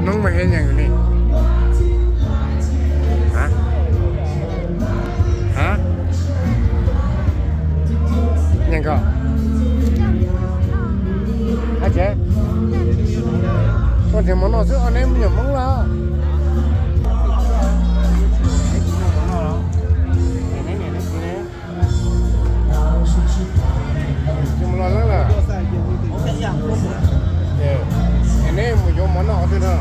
Noob mas he nyeem ni. Ha? Ha? Nyeem kom. Ha tsev. Ua tsev mov noj xwb, ob neb me nyuam Hmoob lawm. Tsis mus los leeb lawm. Neb mus yuav mov noj qhov twg no?